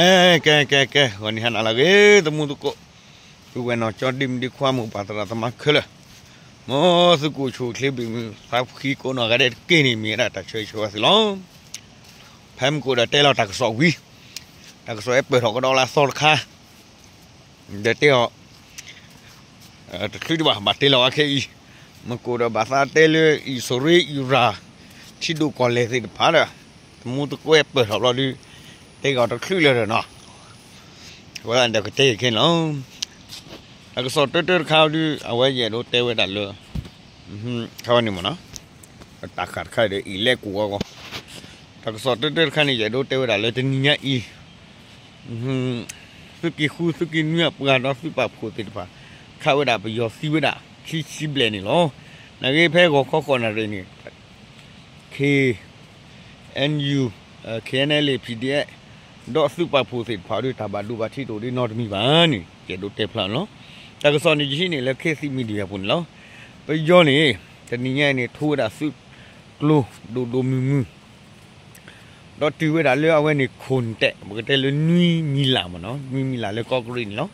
ကဲ ကဲ ကဲ ကဲ ဂီၤနံၤဟါနၤလၢအဂ့ၤ သမူသကိး, ပုၢ်ဝဲၢ်နီၢ်ကၠီ ဒ့မုၣ်ဒ့ခွါ မိၢ်ပၢ်သရၣ်သမါခဲလၢာ်, မ်သုကအိၣ်ဆူၣ်အိၣ်ချ့ ဘၣ်မုာ်သးဖှံ ကိးနီၢ်ဂၤဒဲးတက့ၢ်န့ၣ် မ့ၢ်ဝဲဒၣ်တၢ်ဆၢဂ့ၤဆၢဝါသုလီၤ. ဖဲမုၢ်ကိၣ်ဒီးတဲလီၤတၢ်ကစီၣ်ဝံၤ, တၢ်ကစီၣ်ဟဲပၢၢ်ထီၣ်ကဒီးလၢအသီတခါ ဒီးတဲအီၤ တချုးဒံးဘၣ် ဘၣ်တဲလီၤဝဲခဲအံၤ, မုၢ်ကိၣ်ဒီးဘၣ်သးတဲလၢ အံၣ်စရ့လး အံရၣ် ထံဒိၣ်ကီၢ်လဲၢ်သ့ၣ်တဖၣ်ဒီး သမူသကိးပၢၢ်ထီၣ်ဘျီဒုး တဲကီးတချုးလၢၤဒီးနီၤ, အဝဲဒၣ်ဒီးကတဲခဲန့ၣ်လီၤ. တၢ်ကစီၣ်တၢတၢတခါဒုး အဝဲယအဲၣ်ဒိးတဲဝဲဒၣ်လၢ ခါဝဲန့ၣ်မ့ၢ်နီၤ, တၢ်ဃာ်တခါဒီးအံၤလဲၣ်ကိးဝဲဂီၢ်, တၢ်ကစီၣ်တၢတၢတခါန့ၣ် ယအဲၣ်ဒိးတဲဝဲဒၣ်လၢတနံၤညါအံၤ သုးက့ဃု သုးက့နွံအပှၤဒီးသုးပာ်ဖှိၣ်သ့ၣ်တဖၣ် ခးဝဲဒၣ်ပယီၤသံဝဲဒၣ် ခံဆံဘျဲၣ်န့ၣ်လီၤ. နာ်က့ဖဲဂီၤခီဃိးနၣ်ရံၣ်န့ၣ် K N U, K N L A P D F ဒီးသုးပာ်ဖှိၣ်သ့ၣ်တဖၣ်ဒီး တၢ်ဘၣ်ဒိဘၣ်ထံးတအိၣ်ဒံးနီတမံၤဘၣ်န့ၣ် ယအဲၣ်ဒိးတဲဖျါန့ၣ်လီၤ. တၢ်ကစီၣ်န့ၣ် ယဟံးန့ၢ်လၢ ခေတ်သစ်မီဒီယာ ပူၤန့ၣ်လီၤ. ပယီၤန့ၣ် တနံၤညါအံၤန့ၣ် ထိဝဲဒၣ်သုးကျိၤဒိၣ်ဒိၣ်မုၢ်မုၢ် ဒီးတုၤဝဲဒၣ်လၢအဝဲန့ၣ်ခိၣ်နတဲာ် ပကတဲလၢနွံမံၤလၢ်မ့ၢ်နီၤ, နွံမံၤလၢ်လၢကီၢ်ကရ့ၣ်န့ၣ်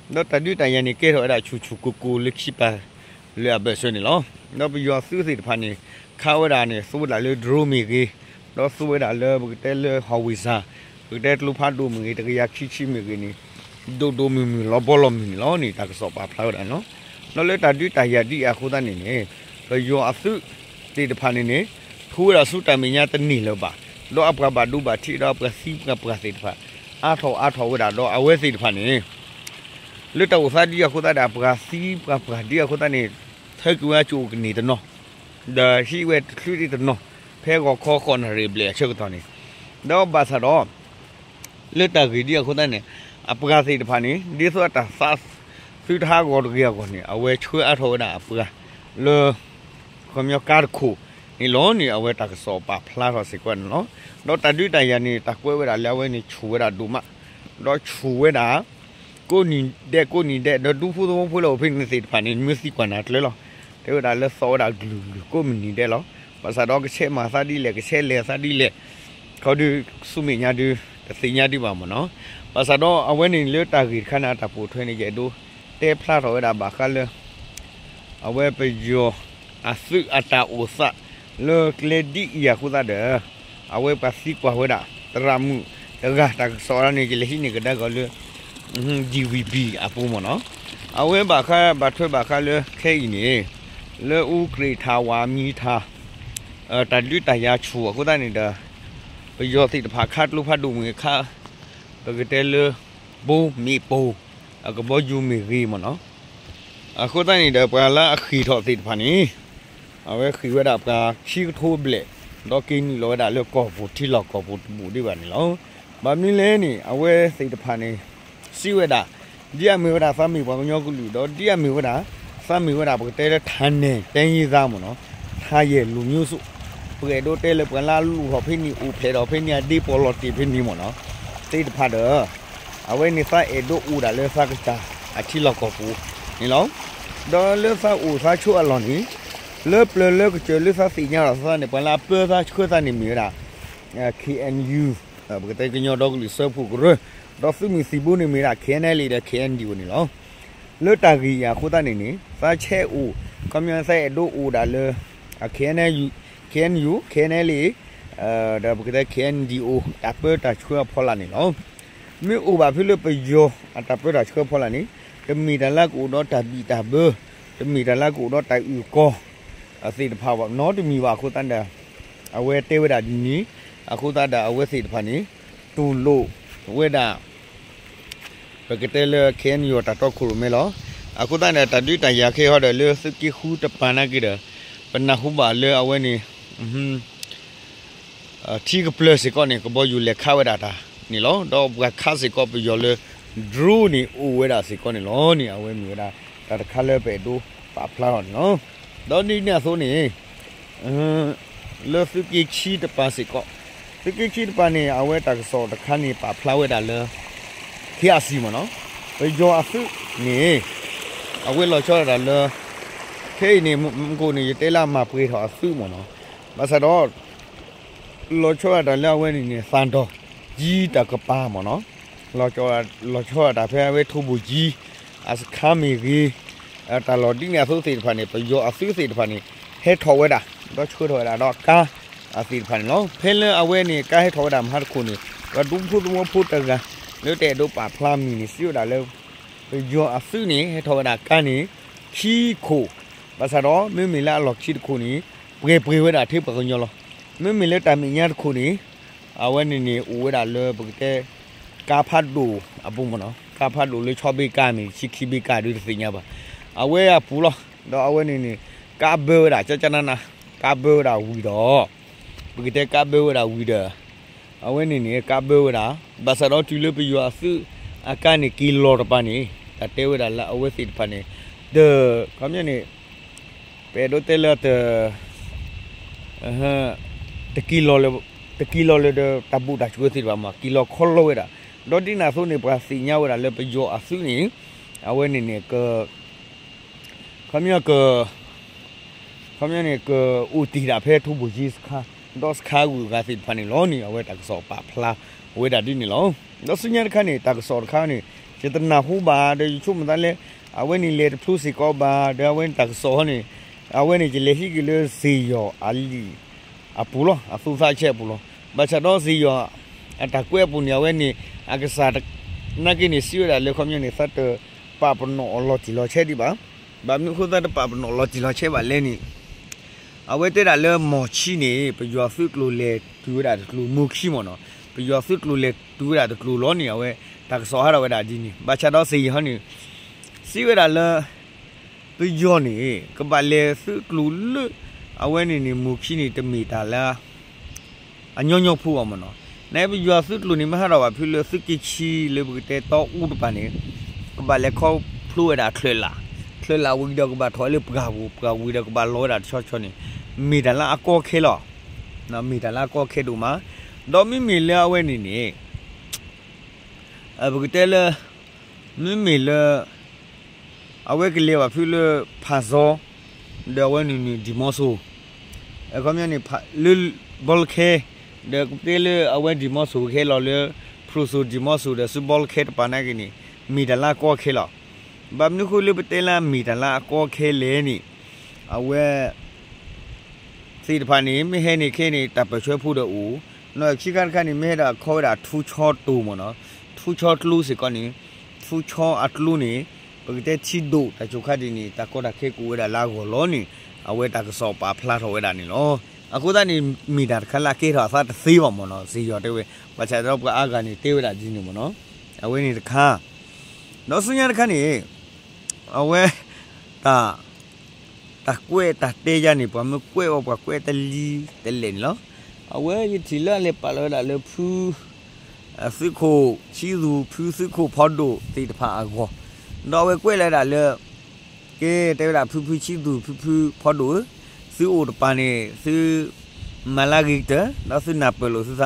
လီၤ. ဒီးတၢ်ဒုးတၢ်ယၤန့ၣ် ကဲထီၣ်ဝဲဒၣ်ဆူၣ်ဆူၣ်ကိၢ်ကိၢ်လၢခံပၤလၢအဘၢၣ်စၢၤန့ၣ်လီၤ. ဒီးပယီၤသုးသ့ၣ်တဖၣ်န့ၣ် ခးဝဲဒၣ်န့ၣ် သူဝဲဒၣ်လၢ drone မ့ၢ်ဂ့ၤ, ဒီးသူဝဲဒၣ်လၢပကတဲလၢ howitzer, ပကတဲကျိဖးဒိၣ်မ့ၢ်ဂ့ၤ တကယၤခံဆံမ့ၢ်ဂ့ၤန့ၣ် ဒိၣ်ဒိၣ်မုၢ်မုၢ်လီၤဘီလီၤမုၢ်န့ၣ်လီၤန့ၣ် တၢ်ကစီၣ်ပာ်ဖျါဝဲဒၣ်န့ၣ်လီၤ. ဒီးလၢတၢ်ဒုးတၢ်ယၤဒ်အံၤအဃိသတးန့ၣ်န့ၣ် ပယီၤအသုးသ့ၣ်တဖၣ်န့ၣ်န့ၣ် ထိဝဲဒၣ်ဆူတၢ်မဲာ်ညါတန့ၢ်လၢၤဘၣ်, ဒီးအပှၤဘၣ်ဒိဘၣ်ထံးဒီးအပှၤသံပှၤပှၢ်သ့ၣ်တဖၣ် အါထီၣ်အါထီၣ်ဝဲဒၣ်ဒီးအဝဲသ့ၣ်တဖၣ်န့ၣ် လၢတၢ်အိၣ်သးဒ်အံၤအဃိသတးဒီး အပှၤသံပှၤပှၢ်ဒ်အံၤအဃိသတးန့ၣ် ဆၢက့ၤဝဲကၠိအိၣ်ကန့ၢ်တနီၤ, ဒီးဟံးဝဲတချုးဒံးတနီၤ ဖဲဂီၤခီဃိးနၣ်ရံၣ်ဘျဲၣ်အဆၢကတီၢ်န့ၣ်, ဒီးဘၣ်ဆၣ်ဒီး လၢတၢ်ဂ့ၢ်ဒ်အံၤအဃိသတးန့ၣ် အပှၤသ့ၣ်တဖၣ်န့ၣ် ဒ်သိးအတၢ်သးသုတဟးဂီၤတဂ့ၤအဂီၢ်န့ၣ် အဝဲဆှၢအါထီၣ်ဝဲဒၣ်အပှၤလၢ ခီပညီကါတခိၣ်န့ၣ်လီၤန့ၣ် အဝဲတၢ်ကစီၣ်ပာ်ဖျါထီၣ်စ့ၢ်ကီးန့ၣ်လီၤ. ဒီးတၢ်ဒုးတၢ်ယၤန့ၣ် တၢ်ကွဲးဝဲဒၣ်လၢအဝဲန့ၣ်ဆူၣ်ဝဲဒၣ်ဒိၣ်မး, ဒီးဆူၣ်ဝဲဒၣ် ကိးနံၤဒဲးကိးနံၤဒဲး ဒီးဒူဖိသဝီဖိလၢအိၣ်ဖဲန့ၣ်သ့ၣ်တဖၣ်န့ၣ် မ့ၢ်သံကွၢ်နၤကျၢၤလီၤ. တဲဝဲဒၣ်လၢသီၣ်ဝဲဒၣ်ကလုာ်ကလုာ်ကိးမုၢ်နံၤဒဲးလီၤ. ဘၣ်ဆၣ်ဒီးကဆဲးမၤသးဒ်လဲၣ် ကဆဲးလဲၤသးဒ်လဲၣ် ခီဒုးဆူမဲာ်ညါဒုး တသ့ၣ်ညါဒံးဘၣ်မ့ၢ်နီၤ. ဘၣ်ဆၣ်ဒီးအဝဲန့ၣ်လၢတၢ်ဂ့ၢ်တခါန့ၣ် အတၢ်ပိာ်ထွဲန့ၣ် ယအဲၣ်ဒိးတဲဖျါထီၣ်ဝဲဒၣ်ဘၣ်ဃးလၢ အဝဲပယီၤအသုးအတၢ်အိၣ်သး လၢကျဲဒ်အံၤအဃိသတးဒီး အဝဲပှၤသံကွၢ်ဝဲဒၣ် သရၣ်မုၣ်တဂၤ တၢ်ကစီၣ်အံၤန့ၣ် ယလဲၤဟံးန့ၢ်ကဒါက့ၤလၢ D V B အပူၤမ့ၢ်နီၤ. အဝဲဘၣ်ဃးဘၣ်ထွဲဘၣ်ဃးလၢခဲအံၤန့ၣ် လၢအူကြ့ၣ်ထၣ်ဝၤမံၤထၣ် တၢ်ဒုးတၢ်ယၤဆူၣ်အဃိသတးန့ၣ်ဒီး ပယီၤသ့ၣ်တဖၣ်ခးကျိဖးဒိၣ်မ့ၢ်ဂ့ၤ ခး ပကတဲလၢ ဘိမ့ၣ်ပိၢ် အကဘီယူၤမ့ၢ်ဂ့ၤမ့ၢ်နီၤ. အဃိသတးန့ၣ်ဒီး ပှၤလၢအဃ့ၢ်ထီၣ်သ့ၣ်တဖၣ်န့ၣ် အဝဲဃ့ၢ်ဝဲဒၣ်ပှၤခံကထိဘျဲၣ် ဒီးက့ၤနုာ်လီၤဝဲဒၣ်လၢကီၢ်ပူၤ ထံလီၢ်ကီၢ်ပူၤတဘူၣ်ဒံးဘၣ်န့ၣ်လီၤ. ဘၣ်မနုၤလဲၣ်န့ၣ် အဝဲသ့ၣ်တဖၣ်န့ၣ် စံးဝဲဒၣ် ဒ်အမ့ၢ်ဝဲဒၣ်သးမ့ၢ်ပှၤကညီကလုာ် ဒီးဒ်အမ့ၢ်ဝဲဒၣ် သးမ့ၢ်ဝဲဒၣ်ပကတဲလၢ ထါနဲၣ်တဲယ့သးမ့ၢ်နီၤ ထါယဲၢ်လူၤမျိုးစု ပအဲၣ်ဒိးတဲလၢပှၤလၢအလူၤထီၣ်ဖဲန့ၣ် အိၣ်ဖျဲၣ်ထီၣ်ဖဲန့ၣ် အဒ့ပီၣ်လီၤတ့ၢ်ဖဲန့ၣ်မ့ၢ်နီၤ သ့ၣ်တဖၣ်ဒီး အဝဲန့ၣ်သးအဲၣ်ဒိးအိၣ်ဒၣ်လၢသးကစၢ်အထံလီၢ်ကီၢ်ပူၤန့ၣ်လီၤ. ဒီးလၢသးအိၣ်သးဆိးအလီၢ်န့ၣ် လၢပျၢၤလၢကစၢၢ်လၢသးသ့ၣ်ညါဒီးသးန့ၣ် ပှၤလၢအပၢသးဆှၢသးန့ၣ်မ့ၢ်ဝဲဒၣ် K N U ပကတဲကညီဒီကလုာ်စၢဖှိၣ်ကရၢ ဒီးသုးမုၢ်သံၣ်ဘိန့ၣ်မ့ၢ်ဝဲဒၣ် K N L A ဒီး K N D O န့ၣ်လီၤ. လၢတၢ်ဂ့ၢ်အံၤအဃိသတးန့ၣ်န့ၣ် သးဆဲးအိၣ် ခီပညီသးအဲၣ်ဒိးအိၣ်ဒၣ်လၢ K N U, K N L A ဒီးပကတဲ K N D O တၢ်ပၢတၢ်ဆှၢအဖီလာ်န့ၣ်လီၤ. မ့ၢ်အိၣ်ဘၣ်ဖဲလၢပယီၤအတၢ်ပၢတၢ်ဆှၢအဖီလာ်န့ၣ် တမ့ၢ်တၢ်လၢကအိၣ်ဒီးတၢ်ဘံၣ်တၢ်ဘၢ တမ့ၢ်တၢ်လၢကအိၣ်ဒီးတၢ်အုၣ်ကီၤ သ့ၣ်တဖၣ်ဘၣ် နီတမံၤဘၣ်အဃိသတးဒီး အဝဲတဲဝဲဒၣ်ဒ်န့ၣ် အဃိသတးဒီးအဝဲသ့ၣ်တဖၣ်န့ၣ် တူၢ်လိာ်ဝဲဒၣ် ပကတဲလၢ K N U တၢ်တီခိၣ်ရိၣ်မဲလီၤ. အဃိသတးန့ၣ် တၢ်ဒုးတၢ်ယၤခဲအံၤဒီးလၢသုးက့ဃုတပၤနာ်က့ဒီး ပနၢ်ဟူဘၣ်လၢအဝဲန့ၣ် ထံကပျၢၤစ့ၢ်ကီးန့ၣ် ကဘီယူၤလဲၤခးဝဲဒၣ်တၢ်န့ၣ်လီၤ. ဒီးပှၤခးစ့ၢ်ကီးပယီၤလၢ drone န့ၣ်အိၣ်ဝဲဒၣ်စ့ၢ်ကီးန့ၣ်လီၤန့ၣ် အဝဲမ့ၢ်ဝဲဒၣ်တၢ်တခါလၢပအဲၣ်ဒိးပာ်ဖျါထီၣ်န့ၣ်လီၤ. ဒီးဒ်န့ၣ်အသိးန့ၣ် လၢသုးက့ခံတပၤစ့ၢ်ကီး, သုးက့ခံတပၤန့ၣ် အဝဲတၢ်ကစီၣ်တခါန့ၣ် ပာ်ဖျါဝဲဒၣ်လၢ K I C မ့ၢ်နီၤ, ပယီၤအသုးန့ၣ် အဝဲလီၤဆီဒၣ်တၢ်လၢ ခဲအံၤန့ၣ် မကိၣ်န့ၣ် ယတဲလၢအမၤပှဲၤထီၣ်အသုးမ့ၢ်နီၤ, ဘၣ်ဆၣ်ဒီး လီၤဆီဒၣ်တၢ်လၢအဝဲန့ၣ်န့ၣ် သၣ်တီၢ် ထိၣ်ဘိၣ်ကၠံတၢ်ကပၤမ့ၢ်နီၤ, လီၤဆီဒၣ်တၢ်ဖဲအဝဲထိၣ်ဘိၣ်ကၠံ အစခါမ့ၢ်ဂ့ၤ, တၢ်လီၢ်ဒ်န့ၣ်အသိးသ့ၣ်တဖၣ်န့ၣ် ပယီၤအသုးသ့ၣ်တဖၣ်န့ၣ် ဟဲထီၣ်ဝဲဒၣ် ဒီးဆှၢထီၣ်ဝဲဒၣ်ဒီးကါ အသ့ၣ်တဖၣ်န့ၣ်လီၤ. ဖဲလၢအဝဲန့ၣ် ကါဟဲထီၣ်ဝဲဒၣ်မဟါတခိၣ်န့ၣ် ပှၤဒူဖိသဝီဖိတဂၤ လၢတအဲၣ်ဒိးပာ်ဖျါမံၤန့ၣ် စံးဝဲဒၣ်လၢ ပယီၤအသုးန့ၣ် ဟဲထီၣ်ဝဲဒၣ်ကါန့ၣ် ခံခိၣ်, ဘၣ်ဆၣ်ဒီး မ့မ့ၢ်လၢအလီၢ်ခံတခိၣ်န့ၣ် ပှဲၤပှဲၤဝဲဒၣ်ထဲပှၤကညီလီၤ. မ့မ့ၢ်လၢတၢ်မဲာ်ညါတခိၣ်န့ၣ် အဝဲန့ၣ်န့ၣ် အိၣ်ဝဲဒၣ်လၢပကတဲ ကါဖးဒိၣ်အပူၤမ့ၢ်နီၤ, ကါဖးဒိၣ်လၢဆီဘ့ကါမ့ၢ် ဆံခံဘ့ကါဒုးတသ့ၣ်ညါဘၣ်, အဝဲအပူၤလီၤ. ဒီးအဝဲန့ၣ်န့ၣ် ကါဘၢဝဲဒၣ် ကကနန ကါဘၢဝဲဒၣ်ဝံၤဒီး ပကတဲကါဘၢဝဲဒၣ်ဝံၤဒီး အဝဲန့ၣ်န့ၣ် ကါဘၢဝဲဒၣ်, ဘၣ်ဆၣ်ဒီးတုၤလၢပယီၤအသုးအကါန့ၣ်က့ၤလီၤတပၤန့ၣ် တၢ်တဲဝဲဒၣ်လၢအဝဲသ့ၣ်တဖၣ်န့ၣ် တ ခီပညီန့ၣ် ပအဲၣ်ဒိးတဲလၢတ တက့ၤလီၤလၢ တက့ၤလီၤလၢဒီးတၢ်ဘိၣ်တၢ်စၢၤသ့ၣ်တဖၣ်မး က့ၤလီၤခီလီၤဝဲဒၣ်, ဒီးဒ်န့ၣ်အသိးန့ၣ် ပှၤသ့ၣ်ညါဝဲဒၣ်လၢပယီၤအသုးန့ၣ် အဝဲန့ၣ်န့ၣ် က ခီပညီက ခီပညီန့ၣ် ကအိၣ်တ့ၢ်ဒၣ်ဖဲထိၣ်ဘိၣ်ကၠံစခါ ဒီးစခါဂုၤအဂၤသ့ၣ်တဖၣ်န့ၣ်လီၤန့ၣ် အဝဲတၢ်ကစီၣ်ပာ်ဖျါဝဲဒၣ်ဒ်န့ၣ်လီၤ. ဒီးဆူညါတခါန့ၣ် တၢ်ကစီၣ်တခါန့ၣ် ယတနၢ်ဟူဘၣ် ဒီးယဆိကမိၣ်သးလၢ အဝဲန့ၣ်လဲၤတဖျိစ့ၢ်ကီးဘၣ် ဒီးအဝဲန့ၣ်တၢ်ကစီၣ်ဟီန့ၣ် အဝဲန့ၣ် ယလဲၤဟံးက့ၤလၢစ့ၣ်ယီၤအလံာ် အပူၤလီၤ အသူသးဆဲးအပူၤလီၤ. ဘၣ်ဆၣ်ဒီးစ့ၣ်ယီၤ အတၢ်ကွဲးအပူၤန့ၣ် အဝဲန့ၣ် အကစၢ်နာ်က့န့ၣ် စံးဝဲဒၣ်လၢခီပညီန့ၣ် သးတပာ်ပနီၣ်အီၤလီၤတံၢ်လီၤဆဲးဒံးဘၣ်. ဘၣ်မနုၤအဃိသးတပာ်ပနီၣ်လီၤတံၢ်လီၤဆဲးဘၣ်လဲၣ်န့ၣ် အဝဲတဲဒၣ်လၢမီၢ်ခံန့ၣ် ပယီၤသုးကျိၤလဲၤတုၤဝဲဒၣ်တကျိၤ မိၢ်ခံမ့ၢ်နီၤ, ပယီၤသုးကျိၤလဲၤတုၤဝဲဒၣ်တကျိၤလီၤန့ၣ် အဝဲတၢ်ကစီၣ်ဟးထီၣ်ဝဲဒၣ်ဒ်န့ၣ်. ဘၣ်ဆၣ်ဒီးစ့ၣ်ယီၤဟီန့ၣ် စံးဝဲဒၣ်လၢ ပယီၤန့ၣ် ကဘၣ်လဲၤသုးကျိၤလၢ အဝဲန့ၣ်န့ၣ် မိၢ်ခံန့ၣ် တမ့ၢ်တၢ်လၢ အညီညီဖိဘၣ်မ့ၢ်နီၤ. နပယီၤသုးကျိၤန့ၣ် မ့ၢ်ဟးထီၣ်ဘၣ်ဖုလၢသုးက့ခံလၢပကတဲတီအူတပၤန့ၣ် ကဘၣ်လဲၤခီဖျိဝဲဒၣ်ချၢၣ်လၢ်, ချၢၣ်လၢ်ဝံၤဒီးကဘၣ်ထီၣ်ဝဲလၢပှၢ်ပူၤ, ပှၢ်ဝံၤဒီးကဘၣ်လီၤဝဲဒၣ်တဆီဆီန့ၣ် မ့ၢ်တၢ်လၢအကီအခဲလီၤ. မ့ၢ်တၢ်လၢအကီအခဲဒိၣ်မး, ဒီးမ့မ့ၢ်လၢအဝဲန့ၣ်န့ၣ် ပကတဲလၢ မ့မ့ၢ်လၢ အဝဲကလဲၤဘၣ်ဖုလၢဖးစီ ဒီးအဝဲန့ၣ်န့ၣ် ဒံၣ်မီစိၤ အခီပညီန့ၣ် လၢဘီလၢခဲ ဒီးကတဲလၢအဝဲဒံၣ်မီစိၤကဟဲလီၤလၢ ဖရူစိၤဒံၣ်မီစိၤဒီးဆူဘီလၢခဲတပၤနာ်က့န့ၣ် မ့ၢ်တၢ်လၢအကီအခဲလီၤ. ဘၣ်မနုၤဃိလၢပတဲလၢမ့ၢ်တၢ်လၢအကီအခဲလဲၣ်န့ၣ် အဝဲ သ့ၣ်တဖၣ်န့ၣ် မ့ၢ်ဟဲန့ၣ်ခဲန့ၣ် တၢ်ပၢၢ်ဆၢဖိဒီးအိၣ်, နီၢ်ခံခါတခါန့ၣ် မ့ၢ်ဟဲဒၣ်ခီဝဲဒၣ်ထူဆီတိၤမ့ၢ်နီၤ, ထူဆီကျိစ့ၢ်ကီးန့ၣ်, ထူဆီအကျိန့ၣ် ပကတဲထံဒိၣ်တၢ်ကိၢ်ခါဒ်န့ၣ် တၢ်ကီတၢ်ခဲကအိၣ်ဝဲဒၣ်လၢအဂီၢ်လီၤန့ၣ် အဝဲတၢ်ကစီၣ်ပာ်ဖျါထီၣ်ဝဲဒၣ်န့ၣ်လီၤ. အဃိသတးန့ၣ် မ့ၢ်တၢ်တခါလၢအကဲထီၣ်အသးတသ့ဘၣ်မ့ၢ်နီၤ, စ့ၣ်ယီၤတဲဝဲ, ဘၣ်ဆၣ်ဒီးပှၤအါဂၤန့ၣ်တဲဝဲဒၣ်ဒ်န့ၣ်မ့ၢ်နီၤ, အဝဲန့ၣ်တခါ ဒီးဆူညါတခါန့ၣ် အဝဲ တၢ် တၢ်ကွဲးတၢ်တဲယါန့ၣ် ပှၤမ့ၢ်ကွဲးအီၤ ပှၤကွဲးတလံၤတလဲၣ်န့ၣ်လီၤ. အဝဲယထံၣ်လၢအလဲၤပာ်လီၤဝဲဒၣ်လၢဖု သုးခိၣ်ဆံသူၣ် ဖုသုးခိၣ်ဖီဒိၣ်သ့ၣ်တဖၣ်အဂီၢ်, ဒီးအဝဲကွဲးလီၤဝဲဒၣ်လၢ ကဲတဲဝဲဒၣ်ဖုဖုဆံသူၣ် ဖုဖုဖီဒိၣ်ဧၢ, သုအိၣ်တပၤန့ၣ် သု မၤလၢဂ့ၤကတၢၢ် ဒီးသုနၢ်ပၢၢ်လိာ်သုသး,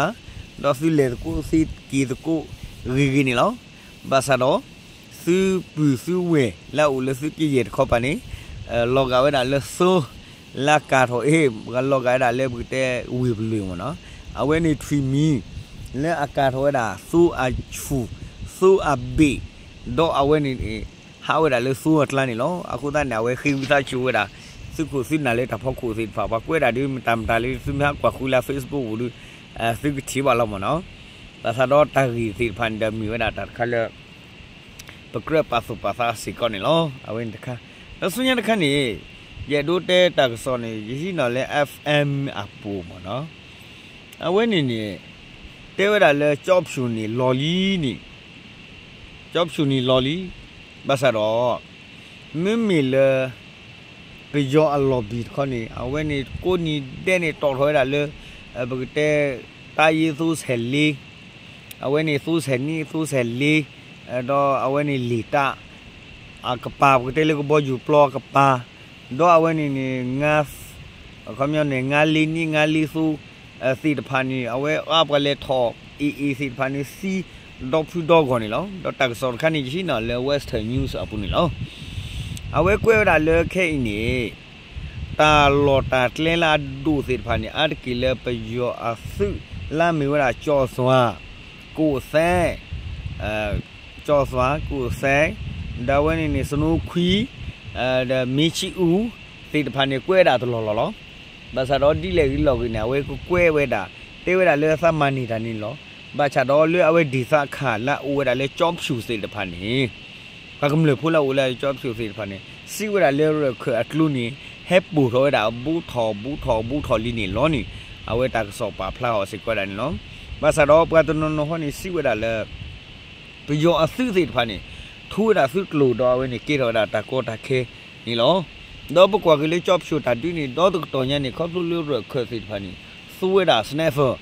ဒီးသုလဲၤသကိးသုက့ၤသကိးဂ့ၤဂ့ၤန့ၣ်လီၤ. ဘၣ်ဆၣ်ဒီး သုပုၢ်သုဝဲၢ်လၢအအိၣ်လၢသုကယဲၢ်တခီပၤန့ၣ် လီၤဂာ်ဝဲဒၣ်လၢသိ လၢအကၤထီၣ်အ့ၣ် လီၤဂာ်ဝဲဒၣ်လၢပကတဲဝ့ၢ်ပလၢၢ်မ့ၢ်နီၤ, အဝဲန့ၣ်ထွံၣ်မံၤ လၢအကၤထီၣ်ဝဲဒၣ်သိအဆူၣ် သိအဘ့ၣ်, ဒီးအဝဲန့ၣ် ဟးဝဲဒၣ်လၢသိအကျါန့ၣ်လီၤ. အဃိသတးန့ၣ် အဝဲဃ့ဝံသးစူၤဝဲဒၣ် သုးခိၣ်သုးနၢ်လၢတၢ်ဖီခိၣ်သ့ၣ်တဖၣ် ပှၤကွဲးဒၣ်ဒ်မတၤမတၤလၢ သုမ့ၢ်ဟးကွၢ်ဃုလၢ Facebook ပူၤဒီး သုကထံၣ်ဘၣ်လီၤမ့ၢ်နီၤ. ဘၣ်ဆၣ်ဒီးတၢ်ဂ့ၢ်သ့ၣ်တဖၣ်န့ၣ်ဒီးမ့ၢ်ဝဲဒၣ်တၢ်တခါလၢ ပကြၢးပာ်သူၣ်ပာ်သးစ့ၢ်ကီးန့ၣ်လီၤ. အဝဲန့ၣ်တခါ, ဒီးဆူညါတခါန့ၣ် ယအဲၣ်ဒိးတဲတၢ်ကစီၣ်န့ၣ် ယဟံးန့ၢ်လၢ FM အပူၤမ့ၢ်နီၤ. အဝဲန့ၣ်န့ၣ် တဲဝဲဒၣ်လၢကၠီဖၠူၣ်န့ၣ်လီၤလံန့ၣ်, ကၠီဖၠူၣ်န့ၣ်လီၤလံ, ဘၣ်ဆၣ်ဒီး မ့မ့ၢ်လၢ ပယီၤအလီၢ်ဘံၣ်တခီန့ၣ် အဝဲန့ၣ်ကိးနံၤဒဲးန့ၣ် တီၣ်ထီၣ်ဝဲဒၣ်လၢ ပကတဲ တၢ်ယ့သိဆဲးလ့ အဝဲန့ၣ်သိဆဲးနံၣ် သိဆဲးလ့ ဒီးအဝဲန့ၣ်လံာ်တၢ် အကပၤ ပကတဲလၢကဘီယူၤပျီအကပၤ, ဒီးအဝဲန့ၣ်န့ၣ် ငါး အခီပညီန့ၣ် ငါးလ့နံၣ် ငါးလ့သိ သ့ၣ်တဖၣ်န့ၣ် အဝဲအါပှၤလဲၤထီၣ် AA သ့ၣ်တဖၣ်န့ၣ် သံဒီဖုဒီဂီၢ်န့ၣ်လီၤ. ဒီးတၢ်ကစီၣ်တခါန့ၣ် ယဟံးန့ၢ်လၢ Western News အပူၤန့ၣ်လီၤ. အဝဲကွဲးဝဲဒၣ်လၢခဲအံၤန့ၣ် တၢ်လီၢ်တၢ်ကျဲလၢအဒိၣ်သ့ၣ်တဖၣ်န့ၣ် အါတက့ၢ်လၢပယီၤအသုးလၢအမ့ၢ်ဝဲဒၣ်ကၠီသွါ ကအိၣ်သဲ ကၠီသွါ ကအိၣ်သဲ ဒီးအဝဲန့ၣ်န့ၣ် စနိခွံ ဒီးမ့ၢ်ဆံအူ သ့ၣ်တဖၣ်န့ၣ် ကွဲးဝဲဒၣ်တလီၢ်လီၢ်လီၤ. ဘၣ်ဆၣ်ဒီးဒ်လဲၣ်ဂ့ၤလီၤဂ့ၤန့ၣ် အဝဲကကွဲးဝဲဒၣ် တဲဝဲဒၣ်လၢသးမၤန့ၢ်တၢ်န့ၣ်လီၤ. ဘၣ်ဆၣ်ဒီးလၢအဝဲဒၣ်သးခးလၢအအိၣ်ဝဲဒၣ်လၢကၠီဖၠူၣ်သ့ၣ်တဖၣ်န့ၣ် ပှၤကမျၢၢ်ဖိလၢအအိၣ်လၢကၠီဖၠူၣ်သ့ၣ်တဖၣ်န့ၣ် စံးဝဲဒၣ်လၢရၢၢ်ခၢၣ်အကျိန့ၣ် ဟဲပိာ်ထီၣ်ဝဲဒၣ်အဘူးထီၣ်ဘူးထီၣ်ဘူးထီၣ်လံန့ၣ်လီၤန့ၣ် အဝဲတၢ်ကစီၣ်ပာ်ဖျါအီၤစ့ၢ်ကီးဒၣ်န့ၣ်လီၤ. ဘၣ်ဆၣ်ဒီးပှၤတနီၤနီၤဃီန့ၣ် စံးဝဲဒၣ်လၢ ပယီၤအသုးသ့ၣ်တဖၣ်န့ၣ် ထူဝဲဒၣ်သုးကျိၤဒီးအဝဲန့ၣ်ကဲထီၣ်ဝဲဒၣ်တၢ်ကီတၢ်ခဲန့ၣ်လီၤ. ဒီးပကွၢ်က့ၤလၢကၠီဖၠူၣ်တၢ်ဒုးန့ၣ် ဒီတကတီၢ်ညါန့ၣ် ခီဖျိလၢရၢၢ်ခၢၣ်သ့ၣ်တဖၣ်န့ၣ် သူဝဲဒၣ် sniper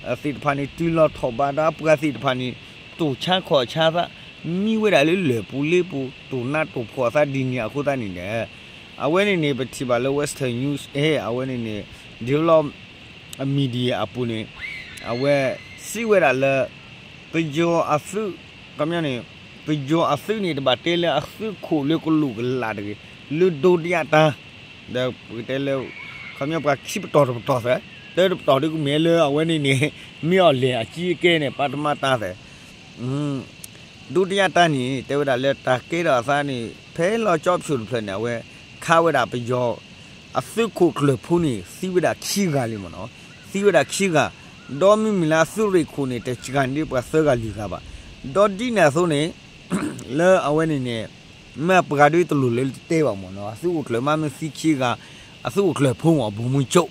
သ့ၣ်တဖၣ်န့ၣ် တုၤလီၤထီၣ်ဘးဒီးပှၤသ့ၣ်တဖၣ်န့ၣ် တိၢ်ဆါခီၣ်ဆါသး မံဝဲဒၣ်လၢလၢၢ်ပူၤလ့ပူၤ တိၢ်နးတိၢ်ဖှီၣ်အသးဒ်န့ၣ်အဃိသတးန့ၣ်ဒီး အဝဲန့ၣ်န့ၣ် ပထံၣ်ဘၣ်လၢ Western News အဝဲန့ၣ်န့ၣ် Develop Media အပူၤန့ၣ် အဝဲစံးဝဲဒၣ်လၢ ပယီၤအသုး ခီပညီန့ၣ် ပယီၤအသုးန့ၣ် တဘၣ်တဲလၢအသုးခိၣ်လၢကလူးကလးတဂ့ၤ လၢဒုတိယတန်း ဒီးပကတဲလၢ ခီပညီပှၤခံပတီၢ်တပတီၢ်သၢ တၢတပတီၢ်ဒုးကမ့ၢ်လၢအဝဲန့ၣ်န့ၣ် မ့ၢ်အီၤလဲၣ်အကံအကဲန့ၣ် ပထမတန်းသၢ ဒုတိယတန်းန့ၣ် တဲဝဲဒၣ်လၢတၢ်ကဲထီၣ်အသးန့ၣ် ဖဲလီၤကၠီဖၠိတဖျၢၣ်န့ၣ် အဝဲခးဝဲဒၣ်ပယီၤ အသုးခိၣ်ကျၢၢ်ဖိန့ၣ် သံဝဲဒၣ်ခံဂၤလံမ့ၢ်နီၤ, သံဝဲဒၣ်ခံဂၤ, ဒီးမ့မ့ၢ်လၢအသုးရ့ၣ်ခိၣ်န့ၣ် တစှၤန့ၢ်ပှၤသၢဂၤလွံၢ်ဂၤဘၣ်. ဒီးဒ်န့ၣ်အသိးန့ၣ် လၢအဝဲန့ၣ်န့ၣ် မ့ၢ်ပှၤဒ်တလိၣ်လၢတတဲဘၣ်မ့ၢ်နီၤ, အသုးခိၣ်ကျၢၢ်မးမ့ၢ်သံခံဂၤ, အသုးခိၣ်ကျၢၢ်ဖိမ့ၢ် ဗိုလ်မှူးချုပ်,